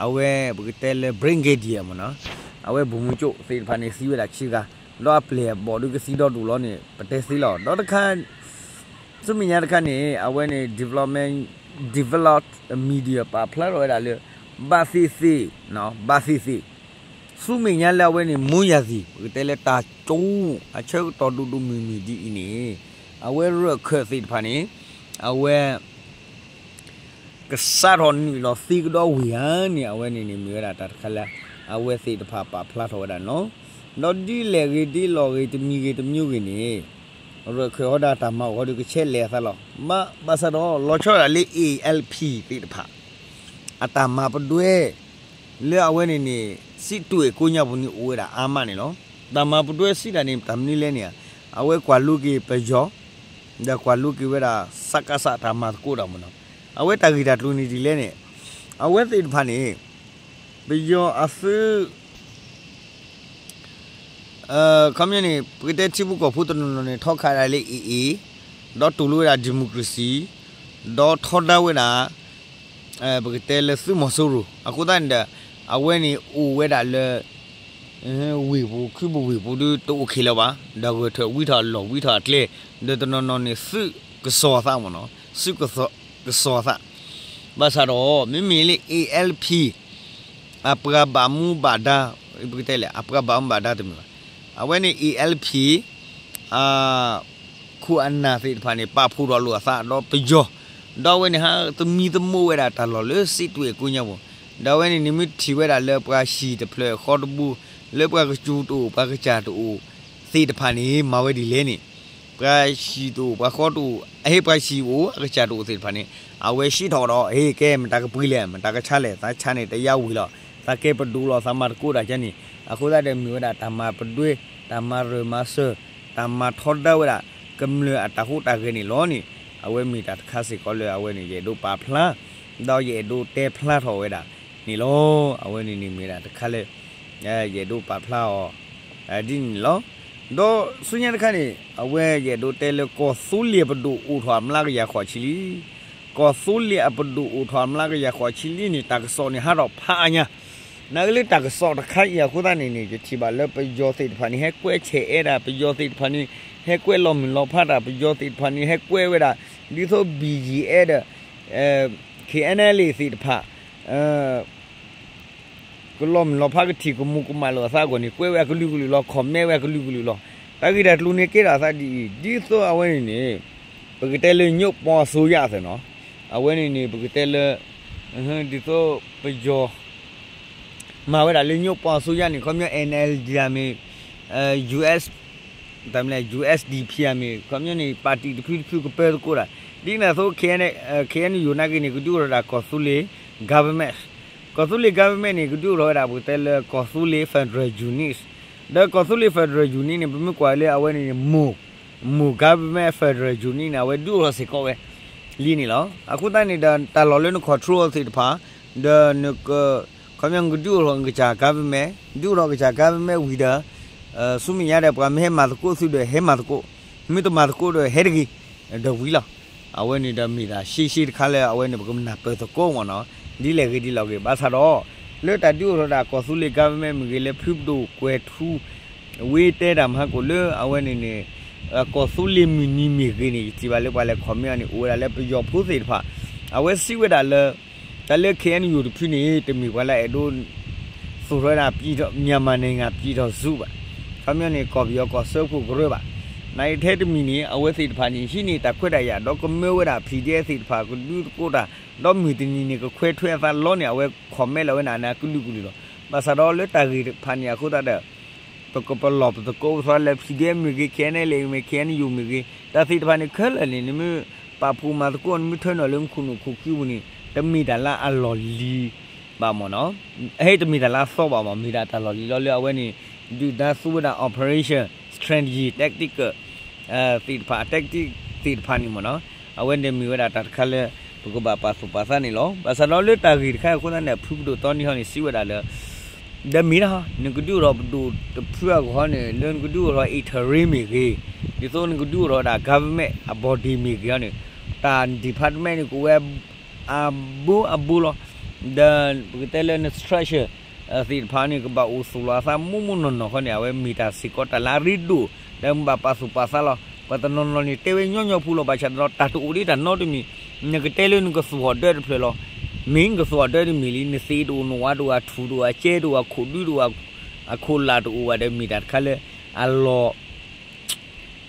အဝဲပကတဲလၢ brigadier မ့ၢ်နီၤ, အဝဲ ဗိုလ်မှူးချုပ် သ့ၣ်တဖၣ်န့ၣ် သံဝဲဒၣ်ခံဂၤ, ဒီးအပျဲၢ်အဘီၣ်ဒုးကသံဒီဒူၣ်လီၤန့ၣ် ပတဲသ့လီၤ. ဒီးတခါ ဆူမဲာ်ညါတခါန့ၣ် အဝဲန့ၣ် development, develop media ပာ်ဖျါထီၣ်ဝဲဒၣ်လၢ ဘၣ်သ့ၣ်သ့ၣ်, ဘၣ်သ့ၣ်သ့ၣ်, ဆူမဲာ်ညါလၢအဝဲန့ၣ် မိုးရာသီ ပကတဲလၢတၢ်ကၠိ အဆၢကတီၢ်ဒိၣ်ဒိၣ်မုၢ်မုၢ်ဒ်အံၤန့ၣ် အဝဲရၢၢ်ခၢၣ်သ့ၣ်တဖၣ်န့ၣ် အဝဲ ကစးထီၣ်နုာ်လီၤသ့ကဒီးဝ့ၢ်ဧါန့ၣ် အဝဲန့ၣ်န့ၣ် မ့ၢ်ဝဲဒၣ်တၢ်တခါလၢ အဝဲသ့ၣ်တဖၣ်ပာ်ဖျါထီၣ်ဝဲဒၣ်န့ၣ်လီၤ. ဒီးဒ်လဲၣ်ဂ့ၤဒ်လဲၣ်ဂ့ၤ တမံၤဂ့ၤတမံၤဂ့ၤန့ၣ် ရၢၢ်ခၢၣ်ဟီဒၣ်တၢ်မၤအိၣ်ဟီဒုးကဆဲးလဲၤအသးလီၤ. ဘၣ်ဆၣ်ဒီး လီၤဆီဒၣ်လၢ A L P သ့ၣ်တဖၣ် အတၢ်မၤပဒွဲ လၢအဝဲန့ၣ်န့ၣ် စံးတွဲၣ်ကိညါပူၤန့ၣ်အိၣ်ဝဲဒၣ်အါမးန့ၣ်လီၤ. တၢ်မၤပဒွဲစံးတၢ်န့ၣ် တၢ်မနုၤလဲၣ်န့ၣ် အဝဲကွၢ်လိက့ၤပယီၤ ဒီးကွၢ်လိက့ၤဝဲဒၣ် စကစ တၢ်မၤသကိးတၢ်မ့ၢ်နီၤ, အဝဲတၢ်ဂ့ၢ်တၢ်ကျိၤန့ၣ်ဒ်လဲၣ်န့ၣ် အဝဲသ့ၣ်တဖၣ်န့ၣ် ပယီၤအသုး ခီပညီန့ၣ် ပကတဲထံဖိကီၢ်ဖိတနီၤနီၤန့ၣ် ထီခးဒၣ်လၢ A A ဒီးတူၢ်လိာ်ဝဲဒၣ် democracy ဒီးထီဒါဝဲဒၣ် ပကတဲလၢသုးမီၤစိရိၤ အဃိသတးန့ၣ်ဒီး အဝဲန့ၣ်အိၣ်ဝဲဒၣ်လၢ ဝ့ၢ်ပူၤ ခူပူၤဝ့ၢ်ပူၤဒုးတအိၣ်ခဲလၢာ်ဘၣ်, ဒီးဂၢၢ်ထၢၣ်ဝံထီၣ်အလီၢ်ဝံထီၣ်အကျဲ, ဒီးတနီၤနီၤန့ၣ် သုးကစီၤအသးမ့ၢ်နီၤ, သုးကစီၤအသး, ဘၣ်ဆၣ်ဒီး မ့မ့ၢ်လၢ A L P အပှၤဘၣ်မူဘၣ်ဒါ, ပကတဲလဲၣ် အပှၤဘၣ်မူဘၣ်ဒါတမ့ၢ်ဘၣ်, အဝဲန့ၣ် A L P အ ခိၣ်အနၢ်သ့ၣ်တဖၣ်န့ၣ် ပာ်ဖှိၣ်ထီၣ်လိာ်အသးဒီးပယီၤ, ဒီးအဝဲန့ၣ်ဟးသမံသမိးဝဲဒၣ်တၢ်လီၢ်လၢစံးတွဲၣ်ကိညါပူၤ, ဒီးအဝဲန့ၣ်န့ၣ်မ့ၢ်ထံၣ်ဝဲဒၣ်လၢပှၤဟံၣ်တဖျၢၣ်ဃီတဘိ, လၢပှၤကစူၤတအိၣ် ပှၤကစၢ်တအိၣ်သ့ၣ်တဖၣ်န့ၣ် မၤဝဲဒ်လဲၣ်န့ၣ်, ပှၤဟံၣ်တအိၣ် ပှၤဃီတအိၣ်, အဟ့ၣ်ပှၤဟံၣ်အိၣ် အကစၢ်တအိၣ်သ့ၣ်တဖၣ်န့ၣ် အဝဲဟံးထီၣ်ဒီး ဟ့ၣ်ကဲ မတၤကပှ့ၤလဲၣ် မတၤကဆါလဲၣ် သးဆါန့ၣ်တယါဝံၤလီၤ, သးကဲပဒိၣ်လီၤ သးမၤသကိးတၢ်ကန့ၣ်, အဃိသတးဒီးမ့ၢ်ဝဲဒၣ်တၢ်မၤပဒွဲ တၢ်မၤရၢၢ်မၤစၢၤ တၢ်မၤထီဒါဝဲဒၣ် ကမျၢၢ်အတၢ်ဟူးတၢ်ဂဲၤန့ၣ်လီၤန့ၣ်, အဝဲမ့ၢ်တၢ်တခါစ့ၢ်ကီးလၢအဝဲန့ၣ် ယအဲၣ်ဒိးပာ်ဖျါ ဒီးယအဲၣ်ဒိးတဲဖျါထီၣ်ဝဲဒၣ်န့ၣ်လီၤ. အဝဲန့ၣ်န့ၣ်မ့ၢ်ဒၣ်တခါလၢ ယအဲၣ်ဒိးပာ်ဖျါအီၤ ဒ်န့ၣ်လီၤ. ဒီးဆူညါတခါန့ၣ် အဝဲယအဲၣ်ဒိးတဲလၢကီၢ်သူလ့ၤအပဒိၣ်အိၣ်ထီၣ်အမျးကယၤဃိးဆံလံ, ကီၢ်သူလ့ၤအပဒိၣ်အိၣ်ထီၣ်အမျးကယၤဃိးဆံလံန့ၣ် တၢ်ကစီၣ်န့ၣ်ဟးထီၣ်ဖးအါညါ နာ်က့လၢတၢ်ကစီၣ်တခါအံၤအဃိသတးန့ၣ်န့ၣ် ယထံၣ်ဘၣ်လၢပယီၤသ့ၣ်တဖၣ်န့ၣ် ဟဲကွဲးဆဲးအဲၣ်ဒၣ် ပယီၤသ့ၣ်တဖၣ်န့ၣ် ဟဲကွဲးလီၤမုၢ်လီၤဖးတၢ် ပယီၤသ့ၣ်တဖၣ်န့ၣ် ဟဲကွဲးဝဲဒၣ် ဒ်သိး B G F ဒီး K N L A သ့ၣ်တဖၣ် ကလီၤမုၢ်လီၤဖးကထံၣ်ကမူးကမၣ်လိာ်အသးအဂီၢ်န့ၣ် ကွဲးဝဲအကလုာ်ကလုာ်လီၤ comment ဝဲအကလုာ်ကလုာ်လီၤ. တၢ်ဂ့ၢ်တၢ်ကျိၤန့ၣ်ကဲထီၣ်အသးဒ်အံၤ ဒ်သိးအဝဲန့ၣ်န့ၣ် ပကတဲလၢညိးပီအစိယၢ်အသိးနီၤ အဝဲန့ၣ်န့ၣ် ပကတဲလၢ ဒ်သိးပယီၤ မၤဝဲဒၣ်လၢညိးပီအစိယၢ်န့ၣ် ခီပညီ N L D မ့ၢ် US တၢ်မနုၤလဲၣ် U S D P မ့ၢ် ခီပညီန့ၣ် ပၣ်တံၣ်တဖုတဖုကပၢသကိးတၢ် ဒ်န့ၣ်အသိး K N U နာ်က့န့ၣ် ကဒုးအိၣ်ထီၣ်ဝဲဒၣ်ကီၢ်သူလ့ၤ government, ကီၢ်သူလ့ၤ government န့ၣ် ကဒုးအိၣ်ထီၣ်ဝဲဒၣ် ပကတဲလၢကီၢ်သူလ့ၤ federal unit, ဒီးကီၢ်သူလ့ၤ federal unit န့ၣ် ပမ့ၢ်ကွၢ်လၢအဝဲန့ၣ် မိၢ် မိၢ် government federal unit န့ၣ် အဝဲဒုးအိၣ်ထီၣ်စ့ၢ်ကီးဝဲလံန့ၣ်လီၤ. အဃိသတးန့ၣ်ဒီး တၢ်လီၢ်လၢန control သ့ၣ်တဖၣ် ဒီးနက ခီပညီနကဒုးအိၣ်ထီၣ်နကစၢ် government ဒုးအိၣ်ထီၣ်ကစၢ် government ဝံၤဒီး ဆူမဲာ်ညါဒီး ပှၤမ့ၢ်ဟဲမၤသကိးသုဒီး ဟဲမၤသကိး, မ့ၢ်တမၤသကိးဒီး ဟဲတဂ့ၤ, ဒီးဝံၤလီၤ. အဝဲန့ၣ်ဒီးမ့ၢ်တၢ်ရှဲရှဲတခါလၢအဝဲန့ၣ် ပကနၢ်ပၢၢ်သကိးမ့ၢ်နီၤ, ဒ်လဲၣ်ဂ့ၤဒ်လဲၣ်ဂ့ၤ, ဘၣ်ဆၣ်ဒီး လၢတၢ်ဒုးအိၣ်ထီၣ်ဒၣ်ကီၢ်သူလ့ၤ government မ့ၢ်ဂ့ၤ, လၢဖုပဒိၣ်ကွဲၤထူ ဝ့တဲတၢ်မဟါကိၣ်လၢအဝဲန့ၣ်န့ၣ် ကီၢ်သူလ့ၤမုၢ်နံၤမ့ၢ်ဂ့ၤန့ၣ် ယထံၣ်ဘၣ်လၢပှၤလဲၤ comment အီၤန့ၣ် အိၣ်ဝဲဒၣ်လၢပယီၤဖိသ့ၣ်တဖၣ်, အဝဲစံးဝဲဒၣ်လၢ တၢ်လၢ ခ့ၣ်အဲၣ်ယူၣ် တဖုန့ၣ် တမ့ၢ်ပှၤလၢအဲၣ်ဒိး သူၣ်ထီၣ်ဝဲဒၣ် မြန်မာနိုင်ငံ ပြည်ထောင်စု ဘၣ်, ခီပညီန့ၣ် ကီၢ်ပယီၤကီၢ်စၢဖှိၣ်ကရၢဘၣ်. နာ်က့ထဲတမံၤန့ၣ် အဝဲသ့ၣ်တဖၣ်န့ၣ် ဟံးန့ၢ်တၢ်ခွဲးတၢ်ယာ် ဒီးကမၢဝဲဒၣ် PDF သ့ၣ်တဖၣ် ကဒုးသကိးတၢ်, ဒီးမုၢ်တနံၤန့ၣ် ကခွဲးထွဲအသးလီန့ၣ် အဝဲ comment လီၤဝဲဒၣ်န့ၣ် အကလုာ်ကလုာ်လီၤ. ဘၣ်ဆၣ်ဒီးလၢတၢ်ဂ့ၢ်တဖၣ်န့ၣ်အဃိသတးဒီး ပကပလီၢ်ပသကိးပသးလၢ PDF မ့ၢ်ဂ့ၤ, KNLA မ့ၢ်ဂ့ၤ, KNU မ့ၢ်ဂ့ၤ, တၢ်သ့ၣ်တဖၣ်န့ၣ်ခဲလၢာ်န့ၣ် နမ့ၢ်ပာ်ဖှိၣ်မၤသကိး နမ့ၢ်ထၢနုာ်လၢနခိၣ်နူာ်ခိၣ်ခံပူၤန့ၣ် တမ့ၢ်တၢ်လၢအလီၢ်လံၤဘၣ်မ့ၢ်နီၤ, ဟဲတမ့ၢ်တၢ်လၢအသီဘၣ်မ့ၢ်, မ့ၢ်ဒၣ်တၢ်လီၢ်လံၤလီၤလၢအဝဲန့ၣ် ဒုၣ်ဒါသူဝဲဒၣ် operation strategy tactical သ့ၣ်တဖၣ် tactic သ့ၣ်တဖၣ်န့ၣ်မ့ၢ်နီၤ, အဝဲန့ၣ်မ့ၢ်ဝဲဒၣ်တၢ်တခါလၢ ပကဘၣ်ပာ်သူၣ်ပာ်သးန့ၣ်လီၤ. ဘၣ်ဆၣ်ဒီးလၢတၢ်ဂ့ၢ်တခါအဃိသတးန့ၣ် ဖုပဒိၣ်တီနံၤဟီန့ၣ် စံးဝဲဒၣ်လၢ ဒီးမ့ၢ်ဒၣ် နကဒုးအိၣ်ထီၣ်ပဒိၣ်တဖုအဂီၢ်န့ၣ် လၢနကဒုးအိၣ်ထီၣ် interim မ့ၢ်ဂ့ၤ, ဒ်သိးနကဒုးအိၣ်ထီၣ်ဝဲဒၣ် government အ body မ့ၢ်ဂ့ၤန့ၣ် တၢ် department န့ၣ် ကအိၣ်ဝဲအဘိအဘိလီၤ. ဒီးပကတဲလၢန structure သ့ၣ်တဖၣ်န့ၣ် ကဘၣ်အိၣ်သူၣ်လီၤအသးမိၢ်မိၢ်နီၢ်နီၢ်ဃီန့ၣ် အဝဲမ့ၢ်တၢ်စ့ၢ်ကီးတၢ်လၢအရ့ဒိၣ် ဒီးမ့ၢ်ဘၣ်ပာ်သူၣ်ပာ်သးလီၤ. ပှၤတနီၤနီၤန့ၣ်တဲဝဲညီညီဖိလီၤ. ဘၣ်ဆၣ်တနီၤ တၢ်တအိၣ်ဒံးတၢ်နီတမံၤ, နကတဲလၢနကသူၣ်ဟီၣ်ဒၢတဖျၢၣ်လီၤ. မ့ၢ်နကသူၣ်ဟီၣ်ဒၢတမံၤလံ, နသ့ၣ်တအိၣ် နဝၤတအိၣ် အထူၣ်တအိၣ် အကဲတအိၣ် အခိၣ်ဒုတအိၣ် အခိၣ်လာ်တအိၣ်ဘၣ်ဒီး မ့ၢ်တၢ်တခါလၢအလီၢ်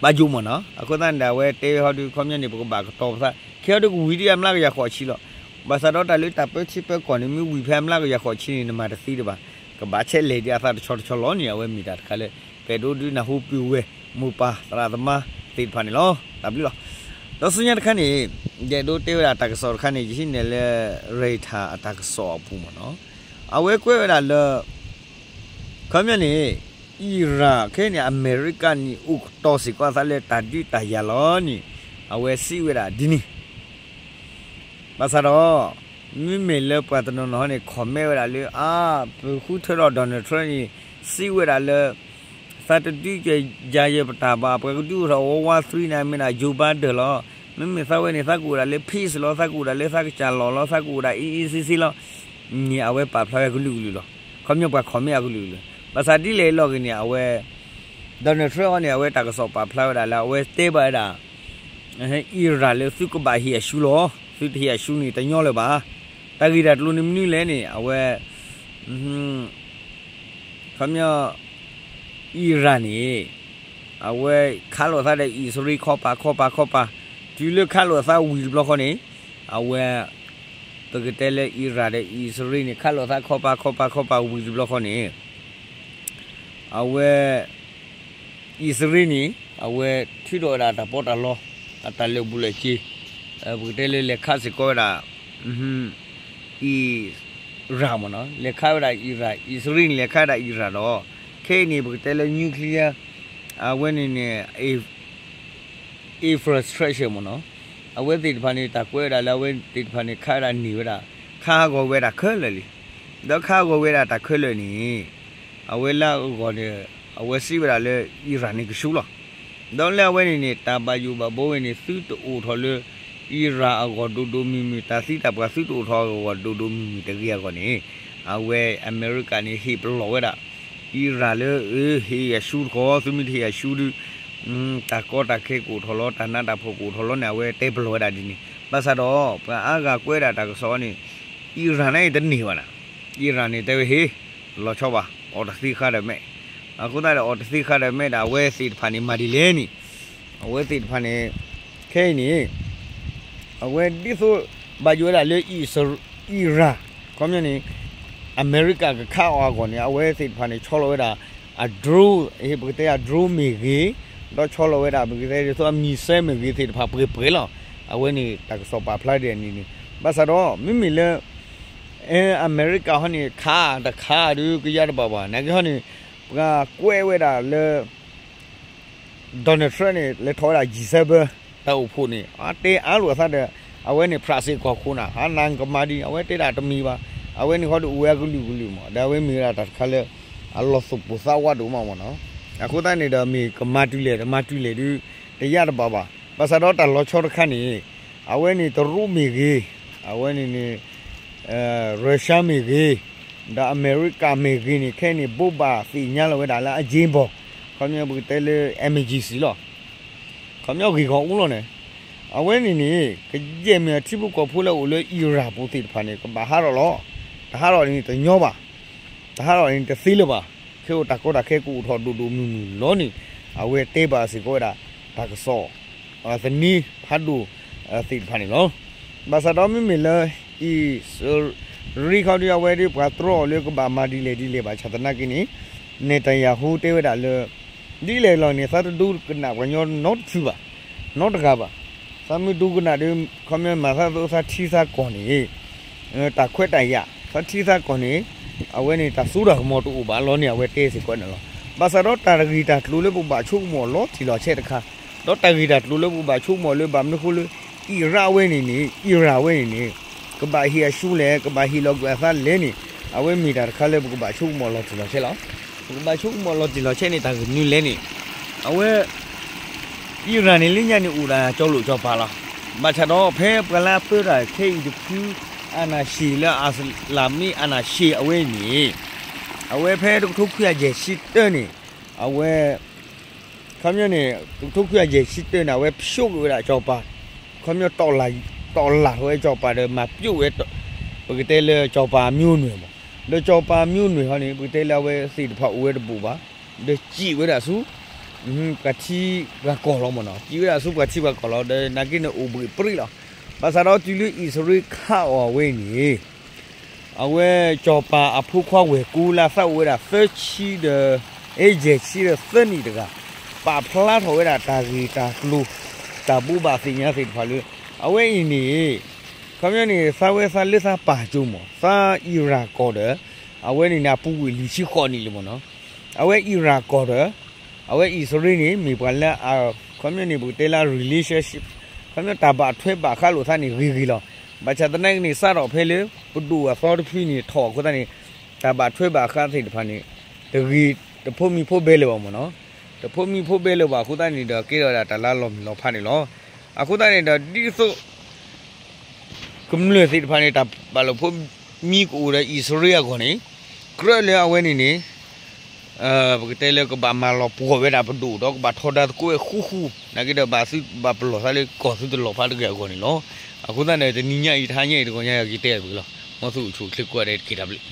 ဘၣ်ယိၣ်မ့ၢ်နီၤ. အဃိသတးန့ၣ်ဒီး အဝဲတဲဝဲဟီဒုး ခီပညီန့ၣ် ပကဘၣ်ကတီၤပသး ခဲအံၤဒုးကဝံၤဒံးအမျးကယၤဃိးဆံလီၤ. ဘၣ်ဆၣ်ဒီးတၢ်လၢတၢ်ပၢထံပၢကီၢ်န့ၣ် မ့ၢ်ဝံၤဖဲအမျးကယၤဃိးဆံန့ၣ် နမၤတသ့ဒံးဘၣ်. ကဘၣ်ဆဲးလဲၤဒံးအသးတဆီတဆီလီၤန့ၣ် အဝဲမ့ၢ်တၢ်တခါလၢ ပအဲၣ်ဒိးဒုးနၢ်ဟူပုၢ်ဝဲၢ် မိၢ်ပၢ်သရၣ်သမါသ့ၣ်တဖၣ်န့ၣ်လီၤ. တၢ်ဘျုးလီၤ. ဒီးဆူညါတခါန့ၣ် ယအဲၣ်ဒိးတဲဝဲဒၣ်တၢ်ကစီၣ်တခါန့ၣ် ယဟံးန့ၢ်လၢ Reuters အတၢ်ကစီၣ်အပူၤမ့ၢ်နီၤ. အဝဲကွဲးဝဲဒၣ်လၢ ခီပညီန့ၣ် Iran ခဲအံၤန့ၣ် အမဲရကၤန့ၣ် အိၣ်ကတီၤစ့ၢ်ကီးအသးလၢတၢ်ဒုးတၢ်ယၤလီၤန့ၣ် အဝဲစံးဝဲဒၣ်ဒ်န့ၣ် ဘၣ်ဆၣ်ဒီး မ့မ့ၢ်လၢပှၤတနီၤနီၤန့ၣ် comment ဝဲဒၣ်လၢ အါ ပဃုထၢထီၣ် Donald Trump န့ၣ် စံးဝဲဒၣ်လၢ သးတဒုးကယၤယဲၢ်ပတၢ်ဘၣ်, ပှၤကဒုးအိၣ်ထီၣ် World War Three န့ၣ် မ့ၢ်ဒၣ် Joe Biden လီၤ. မ့မ့ၢ်သးဝဲန့ၣ် သးကအိၣ်ဒၣ်လၢ peace လီၤ, သးကအိၣ်ဒၣ်လၢသးကစၢ်လီၢ်လီၤ, သးကအိၣ်ဒၣ် အ့အ့ဆ့ဆ့လီၤ န့ၣ် အဝဲပာ်ဖျါဝဲကလုာ်ကလုာ်လီၤ. ခီပညီပှၤ comment အကလုာ်ကလုာ်, ဘၣ်ဆၣ်ဒ်လဲၣ်အလီၢ်ဂ့ၤန့ၣ် အဝဲ Donald Trump အီၤန့ၣ် အဝဲတၢ်ကစီၣ်ပာ်ဖျါဝဲဒၣ်လၢ အဝဲတဲဘၣ်ဝဲဒၣ် Iran လၢသုကဘၣ်ဟ့ၣ်အရှုံးလီၤ, သုတဟ့ၣ်အရှုံးန့ၣ် တညီလၢၤဘၣ်. တၢ်ဂ့ၢ်တၢ်ကျိၤန့ၣ်မနုၤလဲၣ်န့ၣ် အဝဲ ခီပညီ Iran န့ၣ် အဝဲခးလိာ်သးဒီးအံၣ်စရ့လးခီပၤခီပၤခီပၤ, တုၤလၢခးလိာ်သးဝံၤတဘျီဃီန့ၣ် အဝဲ ပကတဲလၢ Iran ဒီးအံၣ်စရ့လးန့ၣ် ခးလိာ်သးခီပၤခီပၤခီပၤဝံၤတဘျီဃီန့ၣ် အဝဲ အံၣ်စရ့လးန့ၣ် အဝဲထုးထီၣ်ဝဲဒၣ်တၢ်ပီးတၢ်လီ အတၢ်လၢာ်ဘူၣ်လၢာ်စ့ၤ, ပကတဲလၢလဲၤခးစ့ၢ်ကီးဝဲဒၣ် Iran မ့ၢ်နီၤ, လဲၤခးဝဲဒၣ် Iran, အံၣ်စရ့လးန့ၣ် လဲၤခးဝဲဒၣ် Iran ဒီး ခဲအံၤန့ၣ် ပကတဲလၢ nuclear အဝဲန့ၣ်န့ၣ် infrastructure မ့ၢ်နီၤ, အဝဲသ့ၣ်တဖၣ်န့ၣ် တၢ်ကွဲးဝဲဒၣ်လၢအဝဲသ့ၣ်တဖၣ်န့ၣ် ခးဝဲဒၣ်န့ၢ်ဝဲဒၣ်, ခးဟးဂီၤဝဲဒၣ်ခဲလၢာ်လံ. ဒီးခးဟးဂီၤဝဲဒၣ်တၢ်ခဲလၢာ်န့ၣ် အဝဲလၢအဂီၢ်န့ၣ် အဝဲစံးဝဲဒၣ်လၢ Iran န့ၣ်ကဆူလီၤ. ဒီးလၢအဝဲန့ၣ်န့ၣ် တၢ်ဘၣ်ယိၣ်ဘၣ်ဘှီဝဲန့ၣ် သုတအိၣ်ထီၣ်လၢ Iran အဂီၢ်ဒိၣ်ဒိၣ်မုၢ်မုၢ်, တၢ်သံတၢ်ပှၢ်သုတအိၣ်ထီၣ်အဂီၢ်ဒိၣ်ဒိၣ်မုၢ်မုၢ်တဂ့ၤအဂီၢ်န့ၣ် အဝဲအမဲရကၤန့ၣ် ဟ့ၣ်ပလီၢ်ဝဲဒၣ် Iran လၢ အၢ ဟ့ၣ်အရှုံးတခီ, သုမ့ၢ်တဟ့ၣ်အရှုံးဒီး တၢ်ကီတၢ်ခဲကအိၣ်ထီၣ်လီၤ, တၢ်နးတၢ်ဖှီၣ်ကအိၣ်ထီၣ်လီၤန့ၣ် အဝဲတဲပလီၢ်ဝဲဒၣ်ဒ်န့ၣ်. ဘၣ်ဆၣ်ဒီး ပှၤအါဂၤကွဲးဒၣ်တၢ်ကစီၣ်န့ၣ် Iran န့ၣ်တန့ၢ်ဘၣ်နၤ, Iran န့ၣ်တဲဝဲ ဟ့ၣ် လီၤဆီဘၣ်, အီၣ်တသ့ဃါဒီးမဲာ်, အဃိသတးဒီး အီၣ်တသ့ဃါဒီးမဲာ်ဒီး အဝဲသ့ၣ်တဖၣ်န့ၣ် မၤဒ်လဲၣ်န့ၣ်, အဝဲသ့ၣ်တဖၣ်န့ၣ် ခဲအံၤန့ၣ် အဝဲဒ်သိး ဘၣ်ယိၣ်ဝဲဒၣ်လၢ Iran ခီပညီန့ၣ် အမဲရကၤကခးအီၤအဂီၢ်န့ၣ် အဝဲသ့ၣ်တဖၣ်န့ၣ် ဆီလီၤဝဲဒၣ် အ drone, ပကတဲအ drone မ့ၢ်ဂ့ၤ, ဒီးဆီလီၤဝဲဒၣ် ပကတဲဒ်သိးအ missile မ့ၢ်ဂ့ၤသ့ၣ်တဖၣ်ပှဲၤပှဲၤလီၤ. အဝဲန့ၣ် တၢ်ကစီၣ်ပာ်ဖျါဒ်အံၤန့ၣ်န့ၣ်, ဘၣ်ဆၣ်ဒီး မ့မ့ၢ်လၢ အမဲရကၤဟီန့ၣ် ခးတခးဒီးကယါတဘၣ်ဘၣ်, နာ်က့ဟီန့ၣ် ပှၤကွဲးဝဲဒၣ်လၢ Donald Trump န့ၣ် လဲၤထီၣ်ဝဲဒၣ် G seven တၢ်အိၣ်ဖှိၣ်န့ၣ် အတဲအါလိာ်အသးဒီး အဝဲန့ၣ် ဖြးစ့ၢ်ကီးခိၣ်နၢ် ဟးနၤကမၤဒ် အဝဲတဲဒၣ်တမံၤဘၣ်. အဝဲန့ၣ်ဃီဒီးအိၣ်ဝဲအကလုာ်ကလုာ်မး ဒီးအဝဲမ့ၢ်ဝဲဒၣ်တၢ်တခါလၢ အလီၤသူၣ်ပိၢ်သးဝးဒိၣ်မးမ့ၢ်နီၤ. အဃိသတးန့ၣ်ဒီး မ့ၢ်ကမၤတုၤလဲၣ် တမၤတုၤလဲၣ်ဒုး တယၢ်တဘၣ်ဘၣ်. ဘၣ်ဆၣ်ဒီးတၢ်လီၤဆီတခါန့ၣ် အဝဲန့ၣ်တရူးမ့ၢ်ဂ့ၤ, အဝဲန့ၣ်န့ၣ် Russia မ့ၢ်ဂ့ၤ, ဒီးအမဲရကၤမ့ၢ်ဂ့ၤန့ၣ် ခဲအံၤန့ၣ် ဘိးဘၣ်သ့ၣ်ညါလီၤဝဲဒၣ်လၢအ James Bond ခီပညီပကတဲလၢ emergency လီၤ. ခီပညီဂ့ၢ်ဂီၢ်အူလီၤန့ၣ် အဝဲန့ၣ်န့ၣ် ကယဲၢ်မ့ၢ်အထံဖိကီၢ်ဖိလၢအိၣ်လၢ Iran ပူၤသ့ၣ်တဖၣ်န့ၣ် ကဘၣ်ဟးထီၣ်လီၤ. တဟးထီၣ်န့ၣ်တညီဘၣ်. တဟးထီၣ်န့ၣ်တသ့လၢၤဘၣ်. ခဲအံၤတၢ်ကီတၢ်ခဲကအိၣ်ထီၣ်ဒိၣ်ဒိၣ်မုၢ်မုၢ်လီၤန့ၣ် အဝဲတဲဘၣ်စ့ၢ်ကီးဝဲဒၣ် တၢ်ကစီၣ် သန့ဖးဒိၣ်သ့ၣ်တဖၣ်န့ၣ်လီၤ. ဘၣ်ဆၣ်ဒီးမ့မ့ၢ်လၢ အံၣ်စရ့လးခီဒီး အဝဲဒၣ်ပှၤတြီအီၤလၢကဘၣ်မၤဒ်လဲၣ်ဒ်လဲၣ်ဘၣ်ဆၣ်သနာ်က့န့ၣ် Netanyahu တဲဝဲဒၣ်လၢ ဒ်လဲၣ်လီၤန့ၣ် သးတဒိကနၣ်ပှၤကညီနီတဖုဘၣ်, နီတဂၤဘၣ်. သးမ့ၢ်ဒိကနၣ်ဒီး ခီပညီမၤသးသိးသးထံသးကီၢ်န့ၣ် တၢ်ခွဲးတၢ်ယာ် သးထံသးကီၢ်န့ၣ် အဝဲန့ၣ်တၢ်စိတၢ်ကမီၤတအိၣ်ဘၣ်လီၤန့ၣ် အဝဲတဲစ့ၢ်ကီးန့ၣ်လီၤ. ဘၣ်ဆၣ်ဒီးတၢ်ဂ့ၢ်တၢ်ကျိၤလၢပကဘၣ်ဆိကမိၣ်လီၤတံၢ်လီၤဆဲးတခါ, ဒီးတၢ်ဂ့ၢ်တၢ်ကျိၤလၢပကဘၣ်ဆိကမိၣ်လၢဘၣ်မနုၤဃိလၢ Iran ဝဲန့ၣ်န့ၣ် Iran ဝဲန့ၣ်န့ၣ် ကဘၣ်ဟ့ၣ်အဆူလဲၣ် ကဘၣ်ဟ့ၣ်လီၤကွံာ်အသးလဲၣ်န့ၣ် အဝဲမ့ၢ်တၢ်တခါလၢပကဘၣ်ဆိကမိၣ်လီၤတံၢ်လီၤဆဲးလီၤ. ပကဘၣ်ဆိကမိၣ်လီၤတံၢ်လီၤဆဲးန့ၣ် တၢ်ဂ့ၢ်မနုၤလဲၣ်န့ၣ် အဝဲ Iran န့ၣ်လၢညါန့ၣ်အိၣ်ဒၣ်ကၠီလိာ်ကၠီၤပၤလီၤ. ဘၣ်ဆၣ်ဒီးဖဲပှၤလၢအပၢတၢ်ခဲအံၤတဖု အနၢ်ရှံးလၢအစလၢမ့ၢ်အနၢ်ရှံးအဝဲန့ၣ် အဝဲဖဲတကထိခွံကယၤယဲၢ်ဆံတၢန့ၣ် အဝဲ ခီပညီန့ၣ် တကထိခွံကယၤယဲၢ်ဆံတၢန့ၣ် အဝဲဖျိက့ၤဝဲဒၣ်ကၠီၤပၤ ခီပညီ တီၢ်လၢ်ထီၣ်ဝဲကၠီၤပၤဒီးမၤပျိးဝဲ ပကတဲလၢကၠီၤပၤမျိုးနွယ်မး, ဒီးကၠီၤပၤမျိုးနွယ်ဟီန့ၣ် ပကတဲလၢအဝဲသ့ၣ်တဖၣ်အိၣ်ဝဲတဘူးဘၣ်, ဒီးစံးဝဲဒၣ်ဆူ ပှၤထံပှၤကီၢ်လီၤမ့ၢ်နီၤ, စံးဝဲဒၣ်ဆူပှၤထံပှၤကီၢ်လီၤ, ဒီးနာ်က့န့ၣ်အိၣ်ဘှံးပြံလီၤ. ဘၣ်ဆၣ်ဒီးတုၤလၢအံၣ်စရ့လးခးအီၤအဝဲန့ၣ် အဝဲကၠီၤပၤအဖိခွါဝဲၢ်ကိလၢအသးအိၣ်ဝဲဒၣ်သၢဆံဒီး အဲ ယဲၢ်ဆံဒီးသၢနံၣ်တဂၤ ပာ်ဖျါထီၣ်ဝဲဒၣ်တၢ်ဂ့ၢ်တၢ်ကျိၤ တၢ်ဘိးဘၣ်သ့ၣ်ညါသ့ၣ်တဖၣ်လၢ အဝဲအံၤန့ၣ် ခီပညီန့ၣ် သးဝဲသးလၢသးပာ်ကၠိမး သးအံရၣ်ကီၢ်ဒီး အဝဲန့ၣ်န့ၣ် အပူၤကွံာ်လွံၢ်ဆံဃိးနံၣ်လံမ့ၢ်နီၤ, အဝဲအံရၣ်ကီၢ်ဒီး အဝဲအံၣ်စရ့လးန့ၣ် မ့ၢ်ပှၤလၢ ခီပညီန့ၣ် ပကတဲလၢ relationship ခီပညီတၢ်ဘၣ်ထွဲဘၣ်ဃးလိာ်သးန့ၣ်ဂ့ၤဂ့ၤလီၤ. ဘၣ်ဆၣ်သနာ်က့န့ၣ် စးထီၣ်ဖဲလၢ ပဒိၣ်အသီတဖုန့ၣ်ထီၣ်အဃိသတးန့ၣ် တၢ်ဘၣ်ထွဲဘၣ်ဃးသ့ၣ်တဖၣ်န့ၣ် တဂ့ၤတဖိးမံဖိးဘဲလၢၤဘၣ်မ့ၢ်နီၤ, တဖိးမံဖိးဘဲလၢၤဘၣ်အဃိသတးန့ၣ်ဒီး ကဲထီၣ်ဝဲဒၣ်တၢ်လၢလီၤမုၢ်လီၤဖးန့ၣ်လီၤ. အဃိသတးန့ၣ်ဒီး ဒ်သိး ကမျၢၢ်သ့ၣ်တဖၣ်န့ၣ် တၢ်ဘၣ်လိာ်ဖိးမံကအိၣ်ဒီးအံၣ်စရ့လးအဂီၢ်န့ၣ် ကြၢးလၢအဝဲန့ၣ်န့ၣ် ပကတဲလၢကဘၣ်မၤလီၤပှီၢ်ဝဲဒၣ်ပဒိၣ်ဒီးကဘၣ်ထီဒါသကိးဝဲဃူဃူ နာ်က့ဒီးဘၣ်သုဘၣ်ပလီၢ်သးလၢကီၢ်သုတလီၤဖးတဂ့ၤအဂီၢ်န့ၣ်လီၤ. အဃိသတးန့ၣ် တနံၤညါအံၤတဟါညါအံၤတဂီၤညါအံၤ ယတဲဘၣ်လီၤ. မ်သုအိၣ်ဆူၣ်အိၣ်ချ့ကိးဂၤဒဲးတက့ၢ် တၢ်ဘျုး